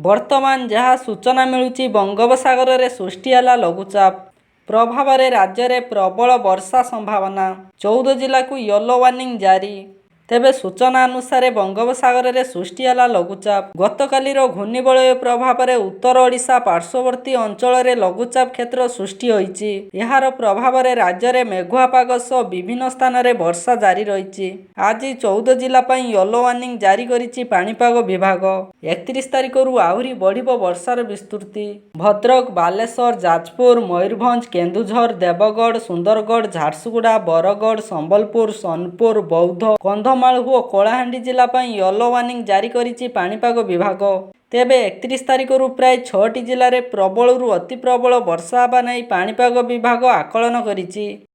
ବର୍ତ୍ତମାନ ଯାହା ସୂଚନା ମିଳୁଛି, ବଙ୍ଗୋପସାଗରରେ ସୃଷ୍ଟି ହେଲା ଲଘୁଚାପ। ପ୍ରଭାବରେ ରାଜ୍ୟରେ ପ୍ରବଳ ବର୍ଷା ସମ୍ଭାବନା। 14 ଜିଲ୍ଲାକୁ ୟେଲୋ ୱାର୍ଣ୍ଣିଂ ଜାରି। ତେବେ ସୂଚନା ଅନୁସାରେ, ବଙ୍ଗୋପସାଗରରେ ସୃଷ୍ଟି ହେଲା ଲଘୁଚାପ। ଗତକାଲିର ଘୂର୍ଣ୍ଣିବଳୟ ପ୍ରଭାବରେ ଉତ୍ତର ଓଡ଼ିଶା ପାର୍ଶ୍ୱବର୍ତ୍ତୀ ଅଞ୍ଚଳରେ ଲଘୁଚାପ କ୍ଷେତ୍ର ସୃଷ୍ଟି ହୋଇଛି। ଏହାର ପ୍ରଭାବରେ ରାଜ୍ୟରେ ମେଘୁଆ ପାଗ ସହ ବିଭିନ୍ନ ସ୍ଥାନରେ ବର୍ଷା ଜାରି ରହିଛି। ଆଜି 14 ଜିଲ୍ଲା ପାଇଁ ୟେଲୋ ୱାର୍ଣ୍ଣିଂ ଜାରି କରିଛି ପାଣିପାଗ ବିଭାଗ। 31 ତାରିଖରୁ ଆହୁରି ବଢ଼ିବ ବର୍ଷାର ବିସ୍ତୃତି। ଭଦ୍ରକ, ବାଲେଶ୍ୱର, ଯାଜପୁର, ମୟୂରଭଞ୍ଜ, କେନ୍ଦୁଝର, ଦେବଗଡ଼, ସୁନ୍ଦରଗଡ଼, ଝାରସୁଗୁଡ଼ା, ବରଗଡ଼, ସମ୍ବଲପୁର, ସୋନପୁର, ବୌଦ୍ଧ, କନ୍ଧମାଳ ଓ କଳାହାଣ୍ଡି ଜିଲ୍ଲା ପାଇଁ ୟେଲୋ ୱାର୍ଣ୍ଣିଂ ଜାରି କରିଛି ପାଣିପାଗ ବିଭାଗ। ତେବେ 31 ତାରିଖରୁ ପ୍ରାୟ ଛଅଟି ଜିଲ୍ଲାରେ ପ୍ରବଳରୁ ଅତି ପ୍ରବଳ ବର୍ଷା ହେବା ନେଇ ପାଣିପାଗ ବିଭାଗ ଆକଳନ କରିଛି।